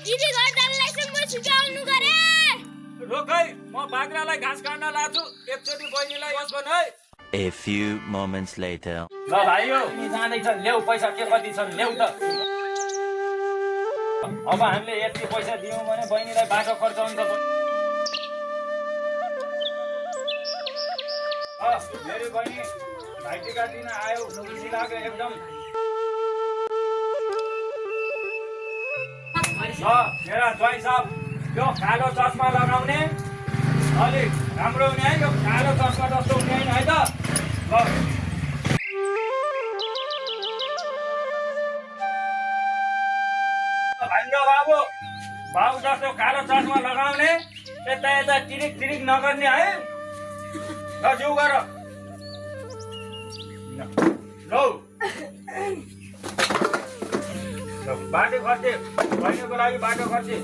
दिदी घर जानलाई सुम्बु छिटाउनु गरे रोक है म बाख्रालाई घाँस काट्न लाग्छु एकचोटि बहिनीलाई बस भन है A few moments later. ल भाइ यो नि जाँदैछ ल्याउ पैसा के कति छन् ल्याउ त अब हामीले यति पैसा दियौँ भने बहिनीलाई बाटो खर्च हुन्छ मेरो बहिनी भाइटिका दिन आयो खुसी लाग्यो एकदम मेरा ज्वाइँ साहब यो कालो चस्मा लगाउने अलिक राम्रो हुने है यो कालो चस्मा जस्तो हुने होइन है त ल भान्जा बाबु बाबु जस्तो कालो चस्मा लगाउने यता यता टिरिक टिरिक नगर्ने है ल जिउ गर लौ बाटो खर्चे बहिनीको लागि बाटो खर्चे